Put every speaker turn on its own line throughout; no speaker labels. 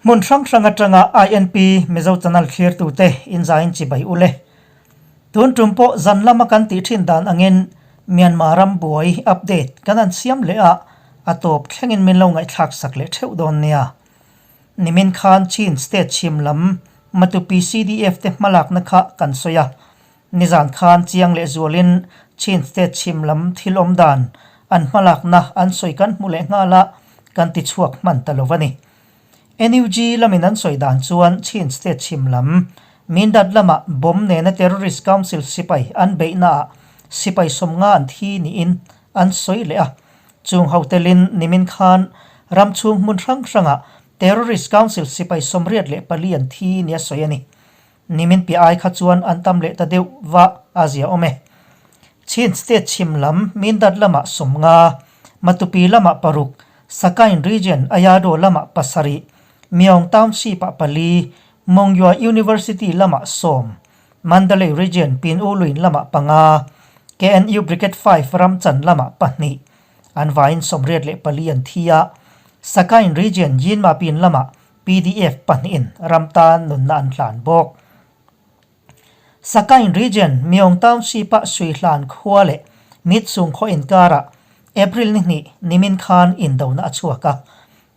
Hmun hrang hrang atanga INP Mizo Channel thlirtute inzain chibai ule. Tun tum pawh zan lama kan tih thin dan angin Myanmar ram buai update kan han siam leh a, a tawp thlengin min lo ngaihthlak sak leh theuh dawn nia. Nimin khan Chin State chhim lam Matupi CDF te hmalakna kha kan sawi a, Nizan khan chiang leh zualin Chin State chhim lam thil awm dan an hmalakna an sawi kan hmu leh nghal a, kan ti chhuak hman ta lo a ni. NUG lamin an sawi dan chuan Chin State chhim lam Mindat lamah bomb nena Terrorist Council sipai an beihnaah sipai sawmnga an thi niin an sawi leh a. Chung hotelin nimin khan ram chhung hmun hrang hrangah Terrorist Council sipai 84 an thi nia sawi a ni. Nimin piah ai kha chuan an tam leh ta deuh va a zia awm e. Chin State chhim lam Mindat lamah 50, Matupi lamah paruk, Sakain Region Ayado lamah pasarih, Myaung Township ah pali, Mongyua University lamah sawm, Mandalay Region Pin U Luin lamah panga, KNU Brigade 5 Ramchan lamah pahnih, an vaiin 84 an thi a, Sakain Region Yinmapin lamah PDF pahnihin ram tan nunna an hlan bawk. Sakain Region, Myaung Township-a Suihlan khua leh Mitsung khaw inkarah April ni hnih nimin khan indona a chhuak a.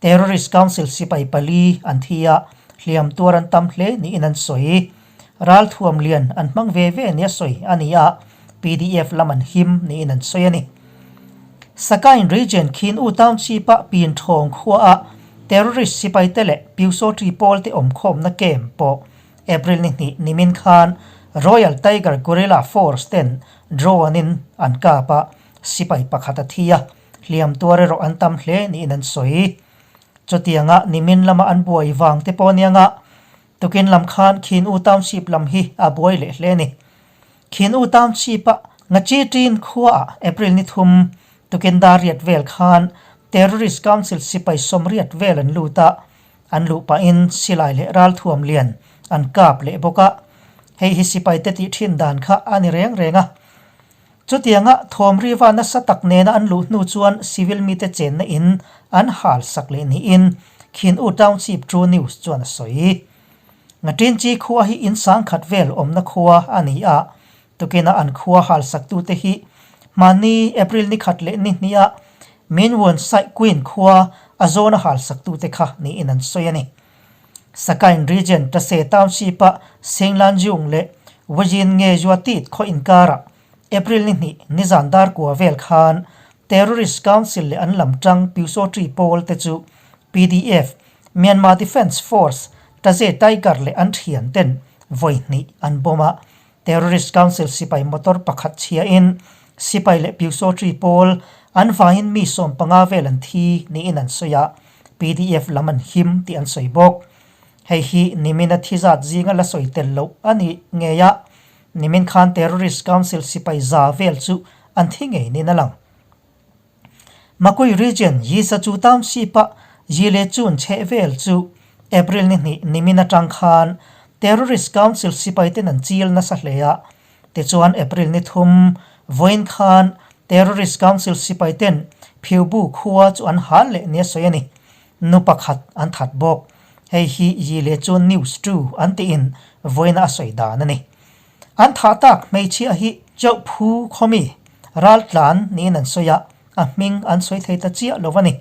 Terrorist Council sipai pali an thi a, hliam tuar an tam hle niin an sawi. Ralthuam lian an hmang ve ve nia sawi a ni a, PDF lam an him niin an sawi a ni. Sakain Region Khin U Township-a Pin Thawng khuaah terrorist sipaite leh Pyusawṭi pawlte awmkhawmna camp pawh April ni hnih nimin khan Royal Tiger Guerrilla Force ten drone-in an kap a, sipai pakhat a thi a, hliam tuar erawh an tam hle niin an sawi. Chutianga nimin lama an buai vang te pawh anianga Tukin lam khan Khin U Township lam hi a buai leh hle a ni. Khin U Township-a Ngachiṭin khuaah April ni thum tukin dar riat vel khan Terrorist Council sipai sawmriat vel an lut a, an luh pahin silai leh ralthuam lian an kap leh bawk a. Hei hi sipaite tih ṭhin dan kha a ni reng reng a. Chutianga thawm riva nasa tak nena an luh hnu chuan civil mite chenna in an hal sak leh niin Khin U Township True News chuan a sawi. Ngatinchi khua hi in sangkhat vel awmna khua a ni a, tukina an khua hal saktute hi hmanni April ni khat leh ni hniha Minwon Sai Queen khua a zawna hal saktute kha niin an sawi a ni. Sakain Region Tase Township-a Senglanjung leh Wajin nge Zuatit khaw inkarah April ni hnih nizan dar kua vel khan Terrorist Council leh an lam tang Pyusawṭi pawl te chu PDF, Myanmar Defence Force, Taze Tiger leh an thian ten vawi hnih an bomb a. Terrorist Council sipai motor pakhat chhiain sipai leh Pyusawṭi pawl an vaiin mi 15 vel an thi niin an sawi a. Pdf lam an him tih an sawi bawk. Hei hi nimina thi zat zinga la sawi tel loh a ni ngei a, nimin khan Terrorist Council sipai za vel chu an thi ngei niin a lang. Makui Region Yisachu Township-a Yilechun chheh vel chu April ni hnih nimin atang khan Terrorist Council sipai ten an chil nasa hle a, Tichuan April ni thum vawiin khan Terrorist Council sipai ten Phiubu khua chu an hal leh nia sawi a ni. Nu pakhat an that bawk. Hei hi Yi leh chu News tu an tiin vawiina a sawi dan a ni. An thah tak hmeichhia hi Chauh Phu khawmi raltlan niin an sawi a, a hming an sawi thei ta chiah lo a ni.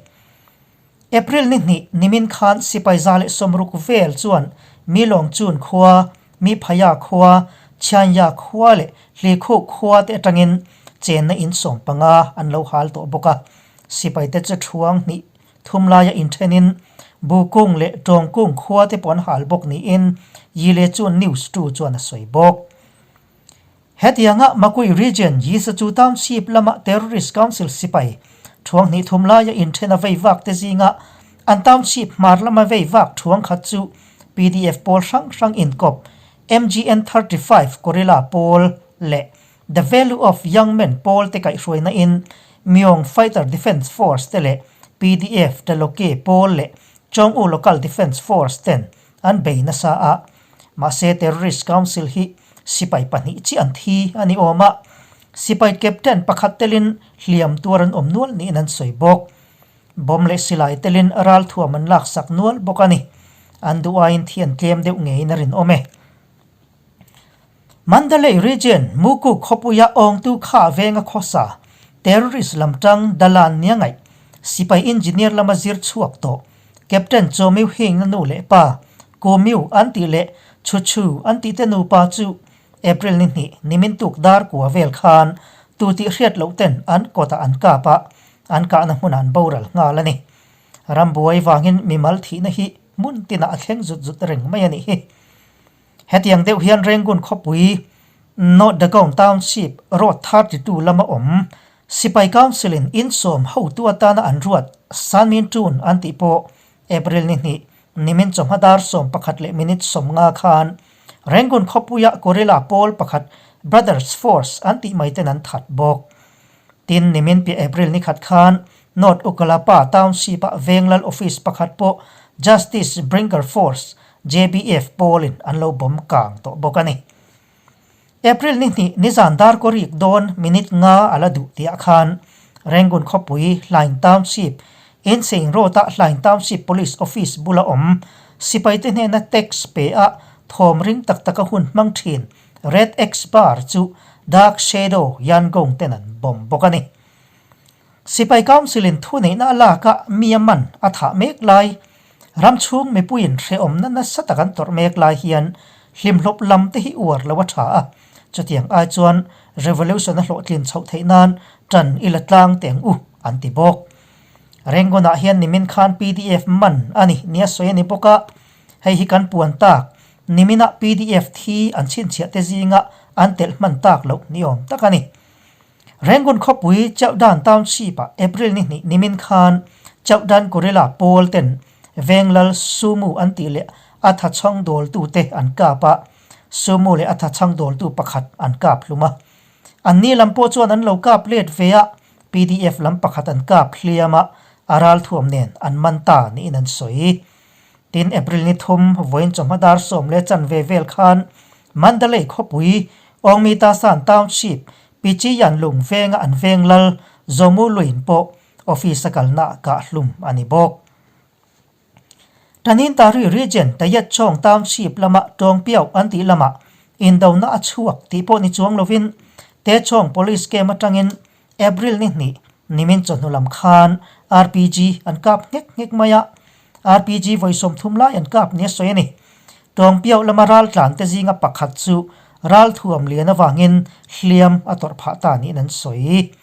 April ni hnih nimin khan sipai 160 vel chuan Milawngchun khua, Miphaya khua, Chhianya khua leh Hlikhuk khua te atangin chenna in 15 an lo hal tawh bawk a. Sipai te chu thuang hnih thum laia inthenin Bukung leh Tawngkung khua te pawh an hal bawk niin Yile Chun News tu chuan a sawi bawk. Hetianga Makui Region Yisachu Township lama Terrorist Council sipai thuang hnih thum laia inthen a vei vak te zinga an township hmar lama vei vak thuang khat chu PDF pawl hrang hrang inkawp MGN 35 Guerrilla pawl leh The Value of Young Men pawl te kaihhruaina in Myong Fighter Defence Force te leh PDF Taloke pawl leh Chawng-U Local Defence Force ten an bei nasa a. Mahse Terrorist Council hi sipai pahnih chiah an thi a ni awm a, sipai captain pakhat telin hliam tuar an awm nual niin an sawi bawk. Bomb leh silai telin ralthuam an laksak nual bawk a ni. An duh aiin thi an tlem deuh ngeiin a rinawm e. Mandalay Region, Muku khawpuia awngtu kha venga khawsa, terrorist lam tang Dalan nia ngaih, sipai engineer lama zir chhuak tawh, Captain Chaw Miu Hing-na nu leh pa, Ku Miu an tih leh Chu Chu an tih te nupa chu April ni hnih nimin tuk dar kua vel khan tu tih hriat loh ten an kawtah an kap a, an kahna hmunah an boral nghal a ni. Rambuai vangin mimal thihna hi hmun tinah a thleng zut zut reng mai a nih hi. Hetiang deuh hian Rangoon khawpui North Dagon Township Road 32 lama awm Sipai Council-in insawm hotu atana an ruat San Min Tun an tih pawh April ni hnih nimin chawhma dar 11 leh minute 50 khan Rangoon khawpuia Guerrilla pawl pakhat Brothers Force an tih mai ten an that bawk. Tin, nimin piah April ni khat khan North Ukalapa Township-ah Venglal Office pakhat pawh Justice Bringer Force, JBF, pawlin an lo bawm kang tawh bawk a ni. April ni hnih nizan dar kaw rik dawn minute nga a la duh tihah khan Rangoon khawpui Hlaing Township, Insein Road-ah Hlaing Township Police Office bula awm sipaite hnena tax pe a thawm ring tak taka hun hmang thin Red X Bar chu Dark Shadow Yangon ten an bawm bawk a ni. Sipai Council-in thuneihna a lak a mi a man a thah mek lai, ram chhung mipuiin hrehawmna nasa tak an tawrh mek lai hian hlimhlawp lam te hi uar lo a tha a, chutiang ai chuan revolution a hlawhtlin chhoh theih nan tan i la tlang teh ang u, an ti bawk. Rangoon-ah hian nimin khan pdf man a ni nia sawi a ni bawk a, hei hi kan puan tak, niminah pdf thi an chhinchhiah te zinga an telh hman tak loh ni awm tak a ni. Rangoon khawpui Chauhdan Township-ah April ni hnih nimin khan Chauhdan Guerrilla pawl ten Venglal Sumu an tih leh a thachhang dawltute an kap a, Sumu leh a thachhang dawltu pakhat an kap hlum a. Anni lam pawh chuan an lo kap let ve a, pdf lam pakhat an kap hliam a, a ralthuam nen an man ta niin an sawi. Tin, April ni thum vawiin chawhma dar sawm leh chanve vel khan Mandalay khawpui Awngmitasan Township Pichiyan lung venga an veng lal Zomu Luin pawh office a kalna kah hlum a ni bawk. Tanintari Region Tayetchawng Township lama Tawngpiau an tih lamah indona a chhuak tih pawh ni chuang lovin Techawng Police Camp atangin April ni hnih nimin chawhnu lam khan RPG an kap nghek nghek mai a, RPG vawi 30 lai an kap nia sawi a ni. Tawngpiau lama raltlan te zinga pakhat chu ralthuam lian avangin hliam a tawrh phah ta niin an sawi.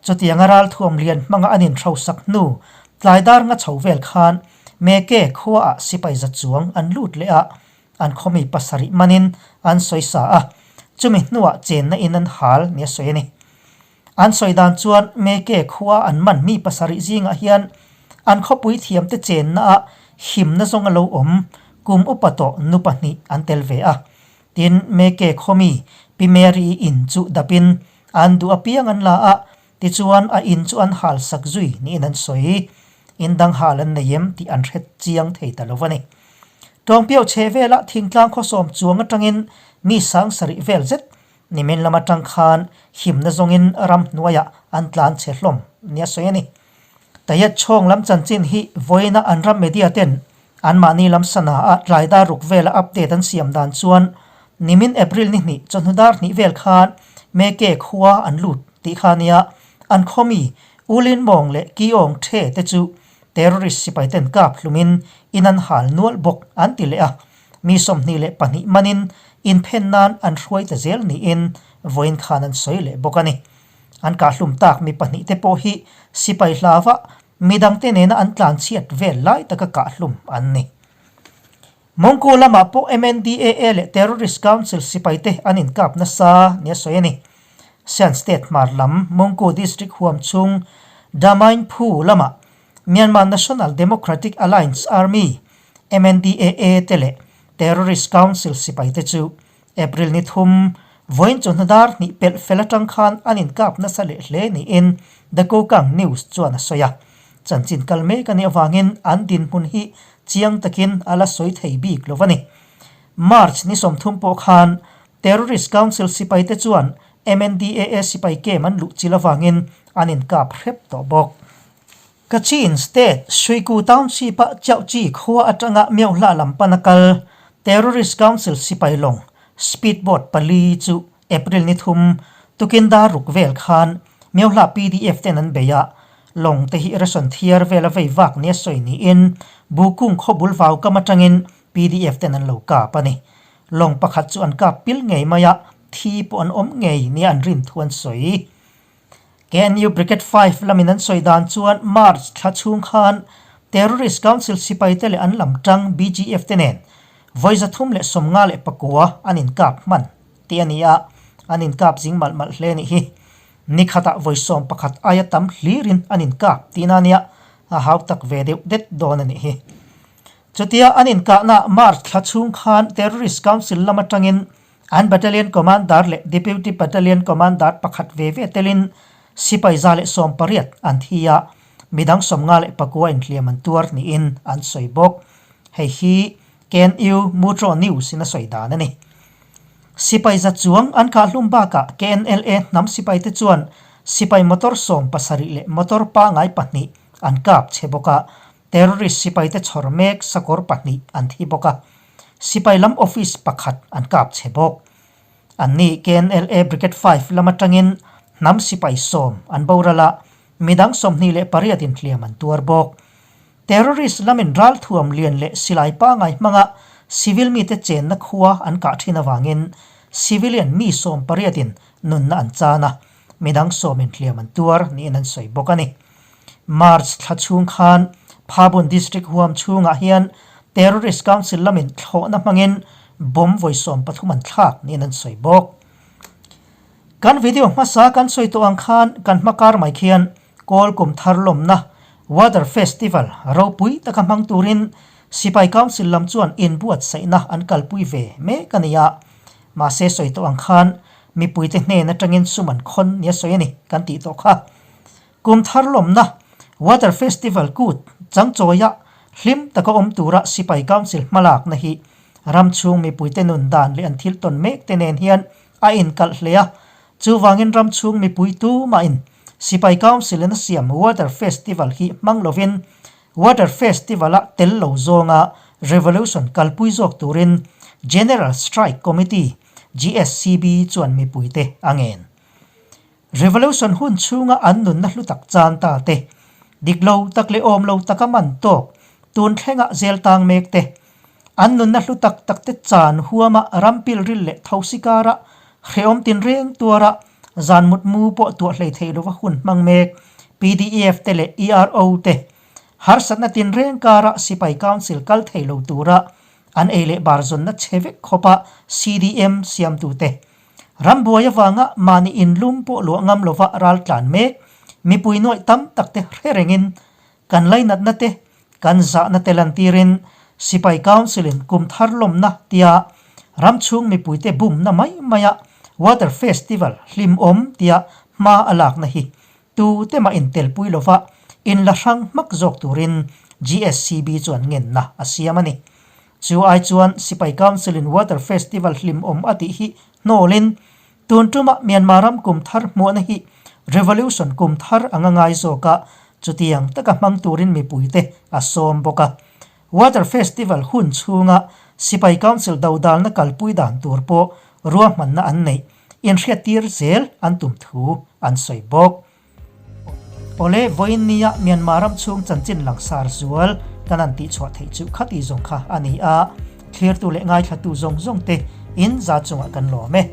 Chutianga ralthuam lian hmanga an inhrosak hnu tlai dar nga chho vel khan Meke khuaah sipai za chuang an lut leh a, an khawmi pasarih manin an sawi sa a, chumi hnuah chenna in an hal nia sawi a ni. An sawi dan chuan Meke khua an man mi pasarih zingah hian an khawpui thiamte chenna ah himna zawng a lo awm kum upa tawh nu pahnih an tel ve a. Tin, Meke khawmi Pi Mary-i in chu dapin an duh apiang an la a, tichuan a in chu an hal sak zui niin an sawi. In dang hal an nei em tih an hre chiang thei ta lo a ni. Tawngpiau chhe velah thingtlang khawsawm chuang atangin mi sang sarih vel zet Nimin lam atang khan himna zawngin ramhnuaiah an tlan chhe hlawm nia sawi a ni. Tayet chhawng lam chanchin hi vawiina an ram media ten anmahni lam sana a tlai dar ruk vela update an siam dan chuan nimin April ni hnih chawhnu dar hnih vel khan Meke khua an lut tih kha nia an khawmi Ulin Mawng leh Kiawng The te chu terrorist sipai ten kap hlumin in an hal nual bawk an ti leh a. Mi 22 manin inphen nan an hruai ta zel niin vawiin khan an sawi leh bawk a ni. An kahhlum tak mi pahnih te pawh hi sipai hlava midangte nena an tlanchhiat vel lai taka kahhlum an ni. Mongko lamah pawh MNDAA leh Terrorist Council sipai te an inkap nasa nia sawi a ni. Shan State hmar lam Mongko District huam chhung Damainphu lamah Myanmar National Democratic Alliance Army, MNDAA, te leh Terrorist Council sipai te chu April ni thum vawiin chawhnu dar hnih pelh fel atang khan an inkap nasa leh hle niin The Kokang News chuan a sawi a. Chanchin kal mek a nih avangin an dinhmun hi chiang takin a la sawi thei bik lo a ni. March ni 30 pawh khan Terrorist Council sipai te chuan MNDAA sipai kem an luh chil avangin an inkap hrep tawh bawk. Kachin State, Suiku Township-a Chiauhchi khua atanga Myohla lam pana kal Terrorist Council sipai lawng speed boat pali chu April ni thum tukin dar ruk vel khan Myohla pdf ten an bei a, lawng te hi ration thiar vela vei vak nia sawi niin Bukung khaw bul vau kam atangin pdf ten an lo kap a ni. Lawng pakhat chu an kap pil ngei mai a, thi pawh an awm ngei nia an rin thu an sawi. KNU Brigade Five lamin an sawi dan chuan March thla chhung khan Terrorist Council sipaite leh an lam tang BGF te nen vawi 354 an inkap hman tih a ni a, an inkap zing malh malh hle a nih hi. Ni khatah vawi 11 aia tam hlirin an inkap tihna a nia, a hau tak ve deuh det dawn a nih hi. Chutia an inkahna March thla chhung khan Terrorist Council lam atangin An Battalion Commander leh Deputy Battalion Commander pakhat ve ve telin sipai 118 an thi a, midang 54 inhliam an tuar niin an sawi bawk. Hei hi KNU Mutro News in a sawi dan a ni. Sipai za chuang an kahhlum bakah KNLA hnam sipaite chuan sipai motor 70 leh motor pangai pahnih an kap che bawk a, Terrorist sipaite chhawr mek sakawr pahnih an thi bawk a, sipai lam office pakhat an kap chhe bawk. Anni KNLA Brigade Five lam atangin hnam sipai sawm an boral a, midang 28 in hliam an tuar bawk. Terrorist lamin ralthuam lian leh silai pangai hmanga civil mite chenna khua an kah thin avangin civilian mi 18 in nunna an chan a, midang sawmin hliam an tuar niin an sawi bawk a ni. March thla chhung khan Phabun District huam chhungah hian Terrorist Council lamin thlawhna hmangin bomb vawi 13 an thlak niin an sawi bawk. Kan video hmasa kan sawi tawh ang khan kan hma kar mai khian Kawl kum thar lawmna Water Festival ropui taka hmang turin Sipai Council lam chuan inbuatsaihna an kalpui ve mek a ni a. Mahse sawi tawh ang khan mipuite hnen atangin sum an khawn nia sawi a ni kan tih tawh kha. Kum thar lawmna Water Festival kut changchawia hlim taka awm tura Sipai Council hmalakna hi ram chhung mipuite nun dan leh an thil tawn mek te nen hian a inkalh hle a. Chuvangin ram chhung mipui tumahin Sipai Council in a siam Water Festival hi hmang lovin Water Festival-a tel lo zawnga revolution kalpui zawk turin General Strike Committee, GSCB, chuan mipuite a ngen. Revolution hun chhunga an nunna hlu tak chan ta te, dik lo tak leh awm lo taka man tawk tun thlenga zel tang mek te, an nunna hlu tak tak te chan huama ram pilril leh thosi kara hrehawm tinreng tuara zan mutmu pawh tuah hlei thei lova hun hmang mek pdf te leh ERO te harsatna tinreng kara sipai council kal thei lo tura an ei leh bar zawnna chhe vek khawpa CDM siamtute Rambuai avanga mahni inlum pawh luah ngam lova ral tlan mek, mipui nuaih tam tak te hre rengin kan lainatna te, kan zahna te lantirin Sipai Council in kum thar lawmna tia ram chhung mipuite bumna mai maia Water Festival hlimawm tia hma a lakna hi tute mah intelpui lova inla hrang hmak zawk turin GSCB chuan ngenna a siam a ni. Chu ai chuan Sipai Council in Water Festival hlimawm a tih hi hnawlin tun tuma Myanmar ram kum thar hmuahna hi revolution kum thar anga ngai zawk a, chutiang taka hmang turin mipuite a sawm bawk a. Water Festival hun chhunga Sipai Council dodalna kalpui dan tur pawh ruahmanna an neih inhriattir zel an tum thu an sawi bawk. Awle, vawiin nia Myanmar ram chhung chanchin langsar zual kan han tihchhuah theih chu khati zawng kha a ni a, thlirtu leh ngaithlatu zawng zawng te in za chungah kan lawm e.